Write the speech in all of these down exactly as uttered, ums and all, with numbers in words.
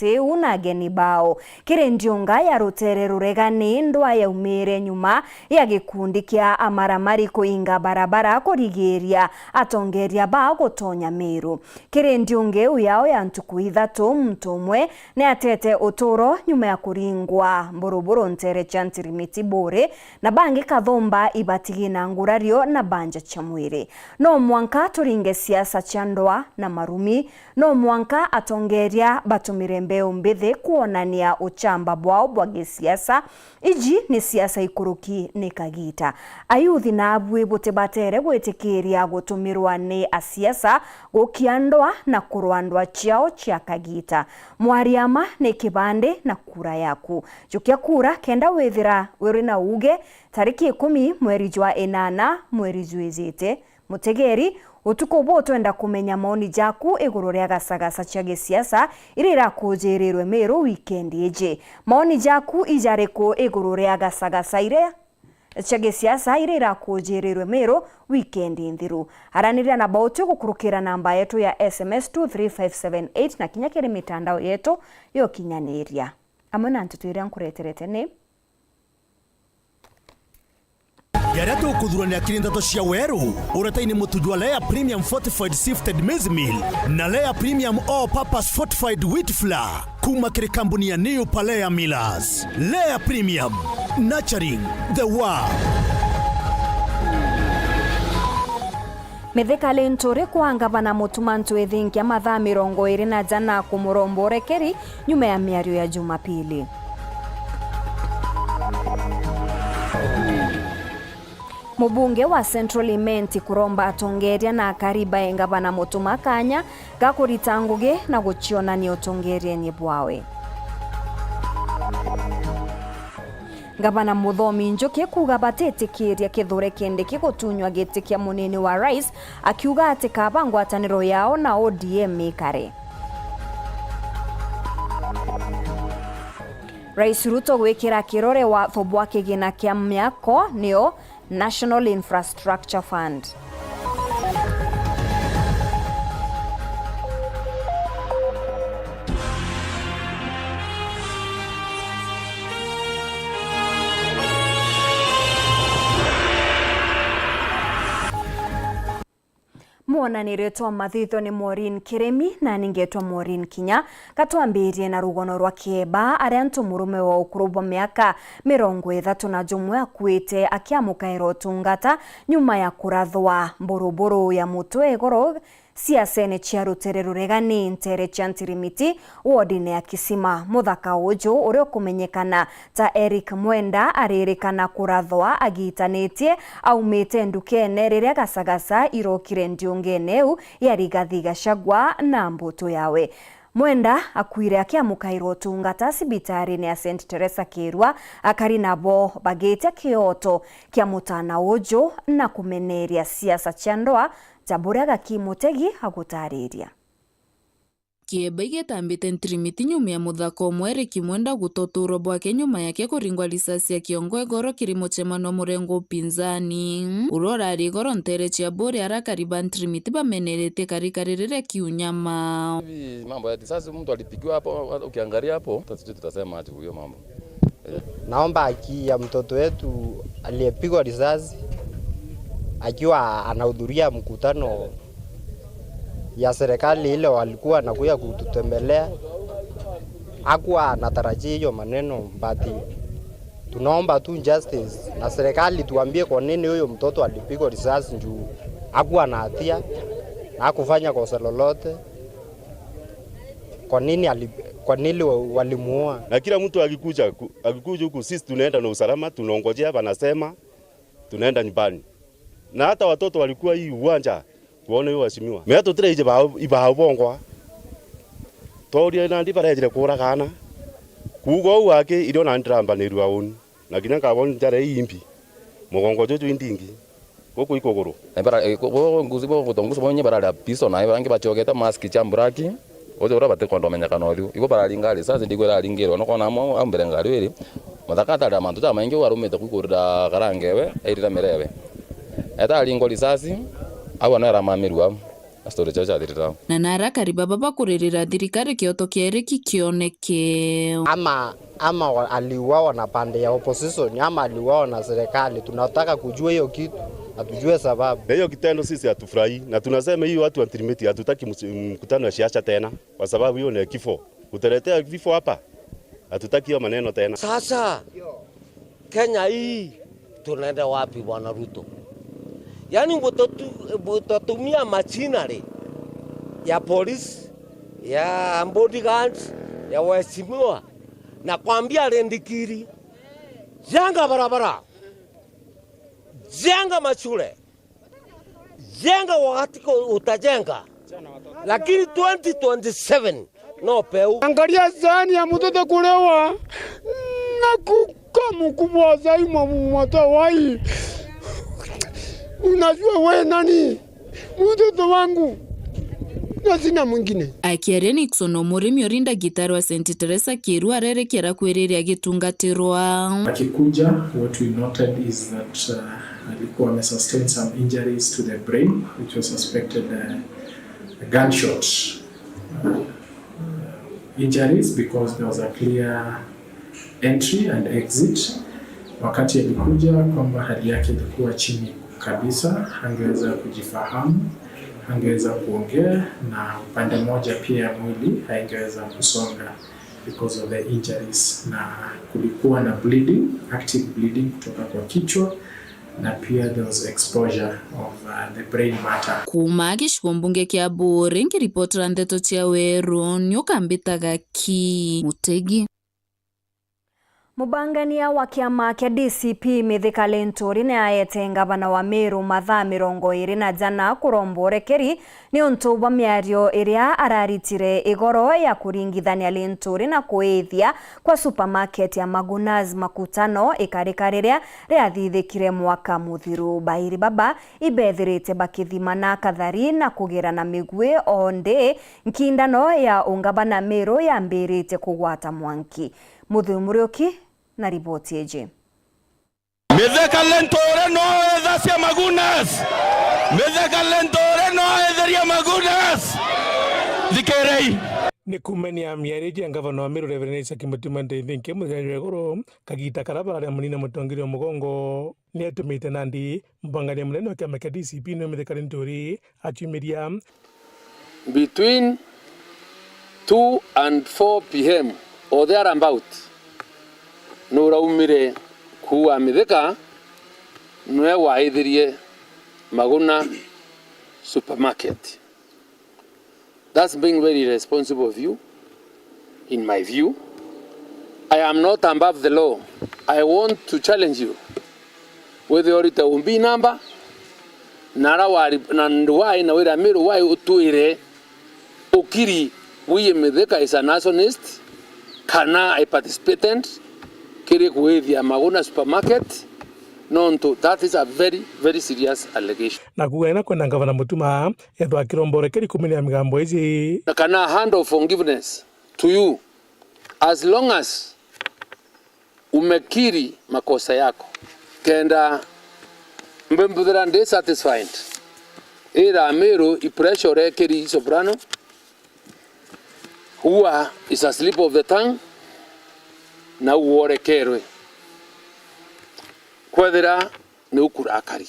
iu na ageni bao. Kiri ndiunga ya rutere ruregani, ndwa yaumire nyuma ya gikundi kia amaramari kuinga barabara kurigiria atongeria bao gutonya Meru. Kiri ndiunga iu yao ya ntuku ithatu, muntu umwe ni atete uturo nyuma ya kuringwa mburuburu ntere cia Ntirimiti Buri, na bangi kathumba ibatigi na ngurario na banja cia mwiri. No mwanka turinge siasa cia ndwa na marumi. No mwanka atongeria batumire mbeu mbithi kwonania uchamba bwao bwa gisiasa. Iji ni siasa ikuruki ni kagita. Ayuthi na abui butibatere gwitikiria gutumirwa ni asiasa gukia ndwa na kurwa ndwa ciao cia kagita. Mwariama ni kibandi na kura yaku. Jukia kura kenda withira uri na uuge tariki ikumi mweri jwa inana mweri jwijite. Mutegeri, utuku buu twenda kumenya maoni jaku iguru ria gasagasa cia gisiasa iria irakujirirwe Meru wikendi iji. Maoni jaku ijariku iguru ria gasagasa iria cia gisiasa iria irakujirirwe Meru wikendi nthiru? Araniria na bauti gukurukira namba yetu ya S M S two three five seven eight na kinya kiri mitandao yetu ya ukinyaniria. Amwe na nteto iria nkureterete ni Jaria tukuthurania kiri nteto cia weru, uretaini mutu jwa Lea Premium Fortified Sifted Maize Meal na Lea Premium All Purpose Fortified Wheat Flour kuma kiri kambuni ya New Palea Millers. Lea Premium, nurturing the world. Mithika Linturi kwa ngavana Mutuma Ntwithinkia mathaa mirongo iri na jana kumuromba urekeri nyuma ya miario ya Jumapili. Mubunge wa Central Imenti kuromba atongeria na akari bae ngavana Mutuma kanya ga kurita ngugi na gucionania utongerieni bwawe. Ngavana Muthomi Njuki kuuga batitikiria Kithure Kindiki gutunywa giti kia munini wa rais, akiuga ati kaba ngwataniro yao na O D M ikare. Rais Ruto gwikira kirore watho bwa kigina kia miako nio National Infrastructure Fund. Mwonaniritwa mathitho ni Maureen Kirimi, na ningetwa Maureen Kinya. Katwambirie na rugono rwa kieba, aria antu murume wa ukuru bwa miaka mirongo ithatu na jumwe akuite akiamukaira utungata nyuma ya kurathwa mburuburu ya mutwe igoro siasene cia rutere ruregani ntere cia Ntirimiti, wodine ya Kisima. Muthaka uju uria ukumenyekana ta Eric Mwenda aririkana kurathwa agitanitie aumite ndukene riria gasagasa irokire ndiungene iu ya Rigathi Gachagua na mbutu yawe. Mwenda akuire akiamukairwa utungata cibitarine ya Saint Teresa Kirua, akari nabo bagitia kioto kia mutana uju na kumeneria siasa cia ndoa, ta buria Gaki Mutegi agutariria. Kieba igetambite Ntirimiti nyuma ya muthaka umwe Eric Mwenda gutoturwa bwake nyuma yake kuringwa risasi ya kiongo igoro kiri mucemano wa murengo upinzani. Uria urari igoro ntere cia Buri arakari ba Ntirimiti bameneretie karikari riria kiunyama. Hivi mambo ya risasi, mtu alipigiwa hapo, ukiangalia hapo, hata sijui tutasema aje huyo mambo. Naomba haki ya mtoto wetu aliyepigwa risasi akiwa anahudhuria mkutano ya serikali ile walikuwa wanakuja kututembelea. Hakuwa anatarajia hiyo maneno, but tunaomba tu justice na serikali tuambie kwa nini huyo mtoto alipigwa risasi juu hakuwa na hatia na hakufanya kosa lolote. Kwa nini ali-, kwa nini wa-, walimuua? Na kila mtu akikuja ku-, akikuja huku, sisi tunaenda na usalama, tunaongojea, wanasema tunaenda nyumbani. Na hata watoto walikuwa hii uwanja kuona huyo waheshimiwa. Mea tutire ije ba-, ibao bongwa. Toria nandi barejire kuuragana. Kuuga uu aki, irio nandi ndirambanirua uni. Na kinya nkabona njara ii imbi, mugongo juju indingi, guku ikuguru. Na ibara, eh, ku-, bo ngusi, bo gutongusi, bo nye barari a piso, na bangi bachogete mask cha mburaki, uju uria batikwenda umenyekana uthiu. Ibo bararinga risasi, ndigwa iraringirwe, nukona amwe au mbere ngari iri, muthaka atari a mantu jamaingi, u arumite kwikurira karangewe, airira mirewe. Etaringwa risasi, au ano eramamirua au. Story chao chathirira au. Na narakari baba bakuririra thirikari kioto kieriki kioneke. Ama, ama wa-, aliuawa na pande ya opposition, ama aliuawa na serikali. Tunataka kujua hiyo kitu na tujue sababu. Na hiyo kitendo sisi hatufurahi, na tunasema hii watu wa Ntirimiti hatutaki msi-, mkutano ya siasa tena, kwa sababu hiyo ni kifo. Utaletea vifo hapa? Hatutaki hiyo maneno tena. Sasa, Kenya hii, tunaenda wapi, Bwana Ruto? Yaani, mtotu-, mtatumia machinery ya polisi, ya bodyguards, ya waheshimiwa, na kwambia Rindikiri, jenga barabara, jenga mashule, jenga wakati ko-, utajenga. Lakini twenty twenty-seven, no peu. Angalia sahani ya mtoto kulewa na kuka mkubwa zaidi mwa-, mwa-, mtoto wai. Unajua we nani? Mtoto wangu. Na sina mwingine. Akiaria Nixon Omurimi ori ndagitari wa Saint Teresa Kiiru arerekera kwiriria agitungatirwa. Akikuja, what we noted is that, uh, alikuwa amesustain some injuries to the brain, which was suspected, uh, gunshot, uh, injuries, because there was a clear entry and exit. Wakati alikuja, kwamba hali yake ilikuwa chini kabisa, hangeweza kujifahamu, hangeweza kuongea, na upande mmoja pia ya mwili haingeweza kusonga because of the injuries, na kulikuwa na bleeding, active bleeding kutoka kwa kichwa, na pia there was exposure of, uh, the brain matter. Kuuma gicigo mbunge kia Buuri, nkiripotera ndeto cia Weru, ni ukambitaga Ki Mutegi. Mubangania wa kiama kia D C P Mithika Linturi ni aete ngavana wa Meru mathaa mirongo iri na jana kuromba urekeri niuntu bwa miario iria araritire igoro ya kuringithania Linturi na kuithia kwa supermarket ya Magunas Makutano ikarika riria riathithikire mwaka muthiru. Bairi baba ibethirite bakithimana kathari na kugerana migui o ndi nkindano ya ungavana Meru yambirite kugwata mwanki. Muthui Muriuki na riboti iji. Mithika Linturi no ethacia Magunas. Mithika Linturi no etheria Magunas. Thikirei. Ni kumenia miario iji ya ngavana wa Meru Reverend Isaac Mutuma Ndinthinke muthenya jwa iguru, kagita karia bararia munini mutongeria wa mugongo, ni atumite nandi mubangania munene wa kiama kia D C P ni Mithika Linturi aciumiria. Between two and four P M or thereabout, nuraumire kuua Mithika, nwe waithirie Maguna Supermarket. That's being very irresponsible of you, in my view. I am not above the law. I want to challenge you. Withie urite O B number, na ara wari, na ndu wai, na wira Miru wai utwire ukiri wiye Mithika is an arsonist, kana a participant kiri kuithia Maguna Supermarket, nontu that is a very, very serious allegation. Na kuuga ina kwenda ngavana Mutuma ethwa akiromba urekeri kumenya migambo iji. Na kana hand of forgiveness to you, as long as umekiri makosa yako. Kenda mbe mbuthira ndi satisfied. Ira Miru i pressure urekeri Soprano. Ua is a slip of the tongue. Na uorekerwe. Kwethira ni ukurakari.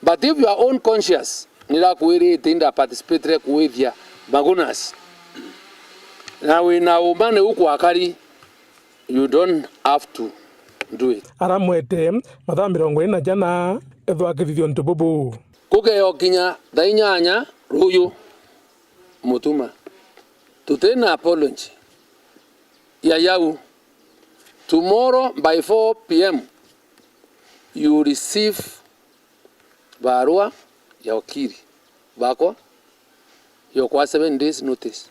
But if your own conscience nirakwirite inda participate kuithia Magunas, na wina uma ni ukwakari, you don't have to do it. Aramwete mathaa mirongo iri na jana ethwa akithithia untu bubu. Kugeokinya thaa inyanya ruyu, Mutuma, tutina apology ya yau. Tomorrow by four P M you receive barua ya wakiri bakwa yokwa seven days notice.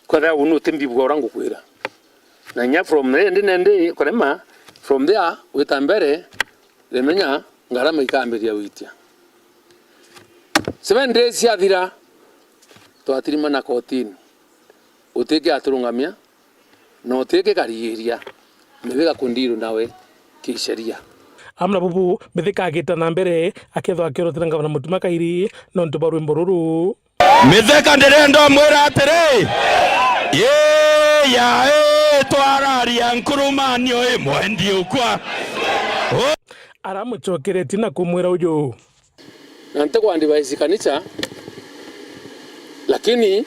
Kwethira uu nuti mbibuga uria ngukwira. Na inya from there, ndi nendi kurema, from there wita mbere, rimenya ngarama ikambiria gwitia. Seven days ciathira, twatirimana kotini. Utiki aturungamia, na utiki karigiria Mithika kundiru nawe kisheria. Amwe na bubu, Mithika agita na mbere, akethwa akiorotera ngavana Mutuma kairi nontu bwa rwimbo ruru. Mithika, ndirenda umwira atiri, ii ya ii twararia nkurumanio ii mwendi ukwa. Aramucokeretie na kumwira uju. Na nti ku advise kanisa, lakini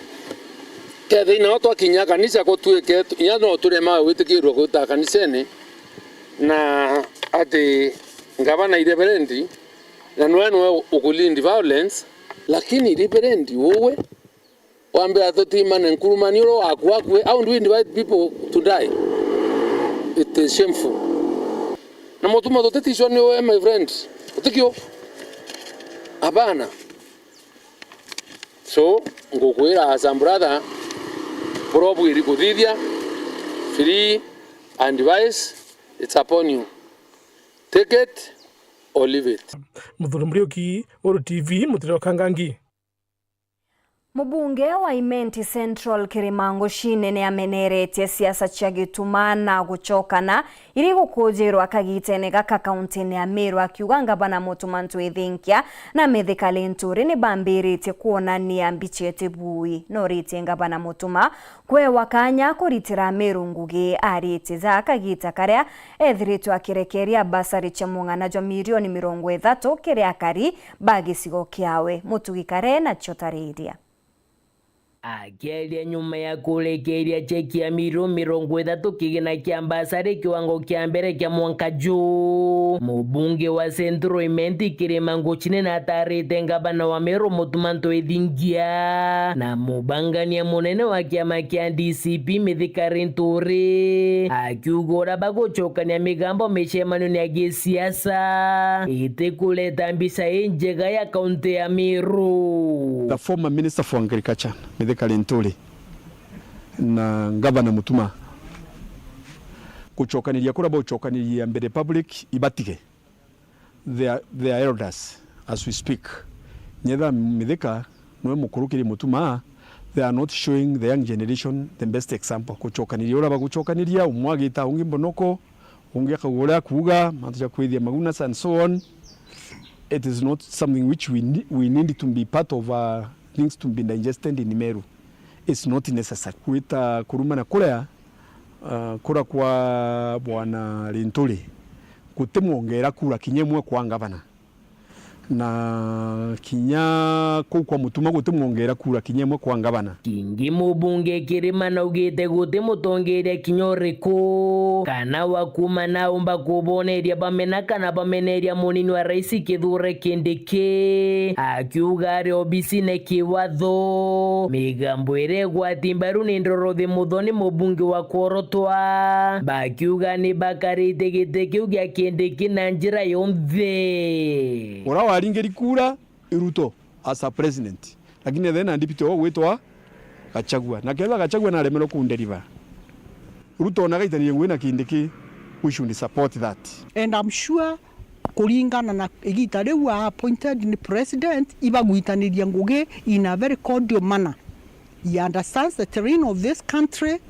kethira nao twakinya kanisa kutwike, inya no turema gwitikirua gwita kanisene, na ati ngavana i reverend, na nwe nwe ukulead violence, lakini reverend uwe wambira tutimane nkurumani uru waku akue, how do we invite people to die? It is shameful. Na Mutuma tutitishwa ni uwe, my friend. Utikio? Abana. So, ngukwira as a brother, buria ubwiri kuthithia, free advice, it's upon you. Take it or leave it. Muthuri Muriuki, Uru T V, Mutiriro Kangangi. Mubunge wa Imenti Central Kirima Nguchine ni ameneretie siasa cia gituma na gucokana iri gukujirwa kagitene gaka kauntine ya Meru, akiuga ngavana Mutuma M'Ethingia na Mithika Linturi ni bambiritie kwonania mbichete bui. Noritie ngavana Mutuma kwewa kanya kuritira Meru ngugi, aritie ja kagita karia ethiritwe akirekeria basari cia mung'ana jwa milioni mirongo ithatu kiri akari ba gicigo kiawe. Mutugi Kare na Chotariria. Akiaria nyuma ya kurekeria cheki ya milioni mirongo ithatu kigina kia mbasari kiwango kia mbere kia mwanka ju, mubunge wa Central Imenti Kirima Nguchine natarite ngavana wa Meru Mutuma M'Ethingia na mubangania munene wa kiama kia D C P Mithika Linturi, akiuga uria bagucokania migambo micemanione ya gisiasa itikureta mbica injega ya kaunti ya Meru. The former Minister for Agriculture, Mithika Linturi, na Ngavana Mutuma gucokaniria kuria baucokaniria mbere public ibatige. They are, they are elders as we speak. Nyetha Mithika nwe mukuru kiri Mutuma, they are not showing the young generation the best example. Gucokaniria uria bagucokaniria, umwe agita ungi mbonoko, ungi akauga uria akuuga, mantu ja kwithia magunas and so on. It is not something which we, ne-, we need to be part of, uh, things to be digested in Meru. It's not necessary. Gwita kurumana kuria, uh, kura kwa Bwana Linturi, gutimwongera kura kinya imwe kwa ngavana. Na kinya kuu kwa Mutuma gutimwongera kura kinya imwe kwa ngavana. Kingi mubunge Kirima naugite guti mutongeria kinya uriku kana wa kuuma naumba kuboneria bamena kana bameneria munini wa rais Kithure Kindiki, akiuga ari obisine kiwatho. Migambo iria igwati mbaru ni ndorothi muthoni mubunge wa kworotwa, bakiuga ni bakarite giti kiu gia Kindiki na njira yonthe. Uria waringiri kura i Ruto as a president, lakini ethira na deputy wao gwitwa Gachagua, na kethira Gachagua naremerwe kunderiva, Ruto ona agaitanirie ngugi na Kindiki, we should support that. And I'm sure kuringana na igita riu a appointed ni president, ibagwitaniria ngugi in a very cordial manner. He understands the terrain of this country.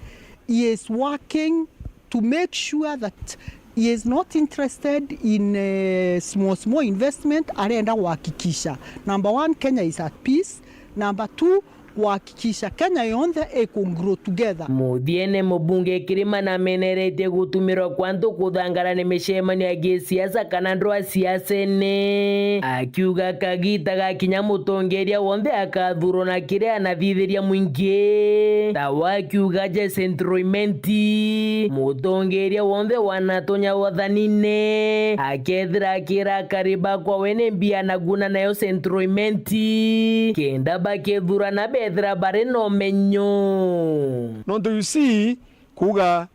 He is working to make sure that he is not interested in, eh, small, small investment. Arenda kuhakikisha, number one, Kenya is at peace. Number two, kuhakikisha Kenya yonthe iku grow together. Muthiene, mubunge Kirima nameneretie gutumirwa kwa antu kuthangara ni micemanio ya gisiasa kana ndwaa siasene, akiuga kagita gakinya mutongeria wonthe akathurwa na kiria anathithiria mwingi. Ta wakiuga je Central Imenti, mutongeria wonthe wanatonya wathanine akethira akira akari bakwa we ni mbia anaguna nayo Central Imenti, kenda bakethurana bethira bari na umenyo. Nontu you see, kuuga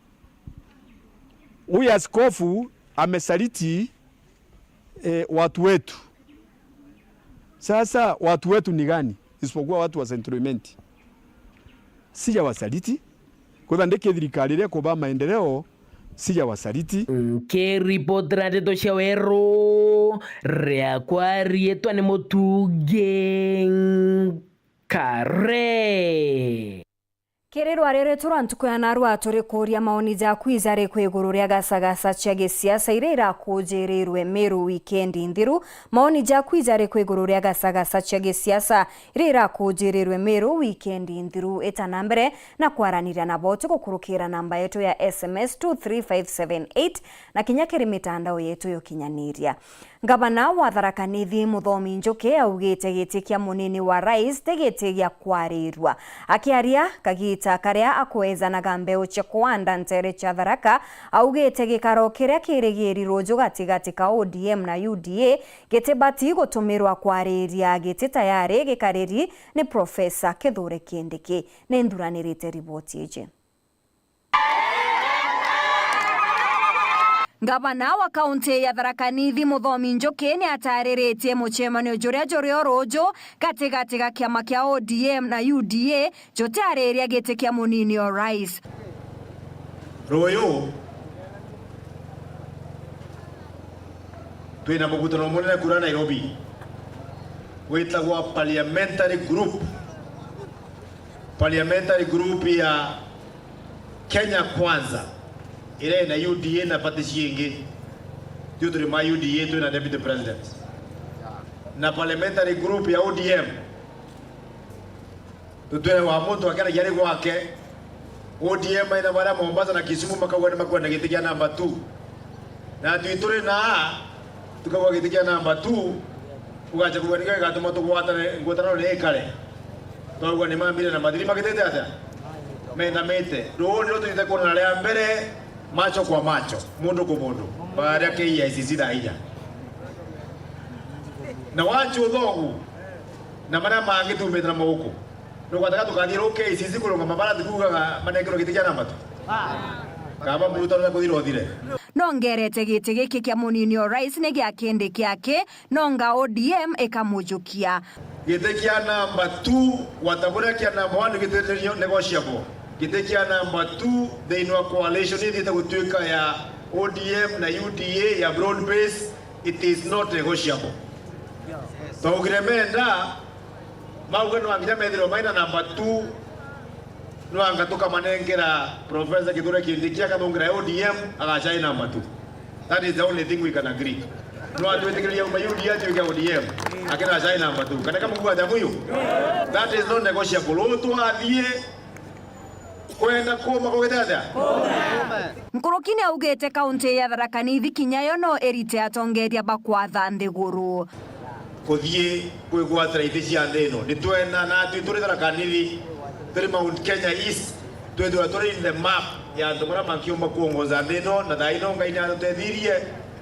huyu askofu amesaliti, eh, watu wetu. Sasa watu wetu ni gani isipokuwa watu wa Central Imenti? Sijawasaliti. Kwitha ndi kithirikari ria kuba maendeleo, sijawasaliti. Nkiripotera ndeto cia weru, riakwa riitwa ni Mutugi Kare. Kiri rwaria rwetu rwa ntuku ya narua, turi kuuria maoni jaku jari ku iguru ria gasagasa cia gisiasa iria irakujirirwe Meru wikendi nthiru. Maoni jaku jari ku iguru ria gasagasa cia gisiasa iria irakujirirwe Meru wikendi nthiru. Ita na mbere na kwaraniria nabo tigukurukira namba yetu ya S M S two three five seven eight na kinya kiri mitandao yetu ya ukinyaniria. Ngavana wa Tharaka Nithi Muthomi Njuki augite giti kia munini wa rais ti giti gia kwarirua. Akiaria kagita karia akwejanaga mbeu cia kuanda ntere cia Tharaka, augite gikaro kiria kirigiri ruju gatigati ka O D M na U D A gitibati gutumirwa kwariria giti tayari gikariri ni Professor Kithure Kindiki. Ni nthuranirite riboti iji. Ngavana wa kaunti ya Tharaka Nithi Muthomi Njuki ni atariritie mucemanio juria juri o ruju gatigati ga kiama kia O D M na U D A jutiariria giti kia munini o rais. Ruyu twina mukutano munene kura Nairobi witagwa parliamentary group, parliamentary group ya Kenya Kwanza, iria ina U D A na party ciingi. Ithui turi ma U D A, twina deputy president. Na parliamentary group ya O D M, tutwire wa muntu akeragia ari gwake. O D M aina baria Mombasa na Kisumu makauga ni makwenda giti kia namba two. Na twi turi na tukauga giti kia namba two, ugacha kuuga nigo igatuma tugwatane, ngwatanano ni ikare. Twauga ni mambire na mathiri magitete atia? Menamite. Ruu niro tuthite kuonana ria mbere, macho kwa macho, mundu ku mundu, baria K I C C thaa inya. Na wanchu uthogu, na maria mangi tumite na mauku. Nugwataga tukathii ruu K I C C kurungama baria tukuugaga manengerwe giti kia namba two? Kaba murutano na kuthira uthire. Nongerete giti giki kia munini o rais ni gia Kindiki aki, nonga O D M ikamujukia. Giti kia namba two, gwata buria kia namba one giti ni negotiable. Giti kia namba two thiini wa coalition ithiite gutuika ya O D M na U D A ya broad base, it is not negotiable. Twaugire menda, mauga no nginya methirwe maina namba two, no anga tukamanengera Professor Kithure Kindiki akathungira O D M, agacai namba two. That is the only thing we can agree. No atwitikiria uma U D A atuike O D M, akina acai namba two. Kana kamugu aja muyu? That is not negotiable. Uu twathie kwenda kuuma kugite atia? Nkuruki ni augite kaunti ya Tharaka Nithi kinya yo no irite atongeria ba kwatha nthiguru. Kuthii kwigwatira ithi cia nthi ino. Ni twenda natwi turi Tharaka Nithi, turi Mount Kenya East, twithirwa turi in the map ya antu baria mankiumba kuongoza nthi ino, na thaa ino Ngai ni atutethirie,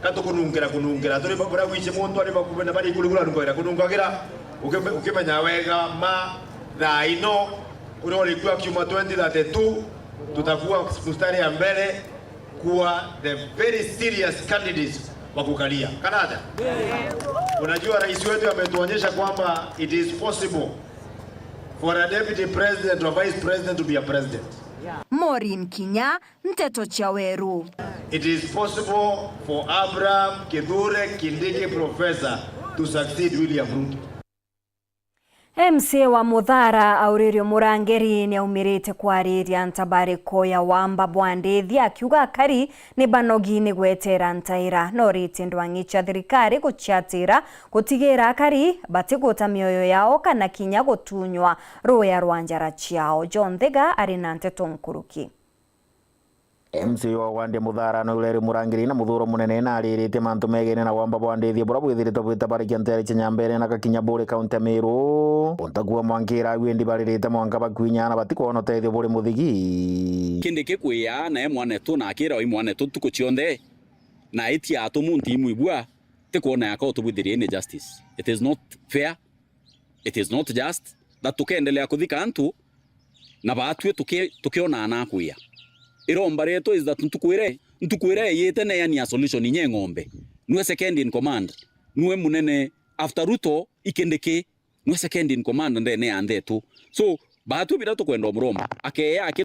ka tukununkira, kununkira. Turi ba-, baria wici muntu ari bakuvi na bari ikurigura nunkagira, kununkagira, ukime-, ukimenya wega ma thaa ino, uria uri kuo akiuma twenty thirty-two, tutakuwa mstari ya mbele, kuwa the very serious candidates wa kukalia. Kana atia? Unajua, rais wetu ametuonyesha kwamba it is possible for a deputy president or vice president to be a president. Maureen Kinya, Nteto cia Weru. It is possible for Abraham Kithure Kindiki, Professor, to succeed William Ruto. M C A wa Muthara, Aurelio Murangiri, niaumirite kwariria ntabariko ya Wamba bwa Ndithi, akiuga akari ni banogi ni gwetera ntaira, na oritie ndwang'i cia thirikari guciatira gutigira akari batiguta mioyo yao kana kinya gutunywa ruya rwa njara ciao. John Thiga ari na nteto nkuruki. M C A wa wandi ya Muthara, Aurelio Murangiri, na muthuro munene na ariritie mantu megene na Wamba bwa Ndithi buria bwithiritwe bwitabarikia ntere cia Nyambere na gakinya buri kaunti ya Meru. Untakuwa mwankira agwi ndibaririte mwanka bakwinya na batikwona utethio buri muthigi. Kindiki kwia na e mwanetu na akira oi mwanetu ntuku cionthe na itia atu muntu imwibua, tikwona yaka utubwithirie ni justice. It is not fair. It is not just that tukeendelea kuthika antu na baatue tuki-, tukionaa na kwia. Iromba rietu is that ntuku iria, ntuku iria eyite neani a solution inye ng'ombe. Nue second in command. Nue munene after Ruto ikindiki. Nue second in command ndene ya nthetu. So, baatue bira tukwenda omuromba. Akeya aki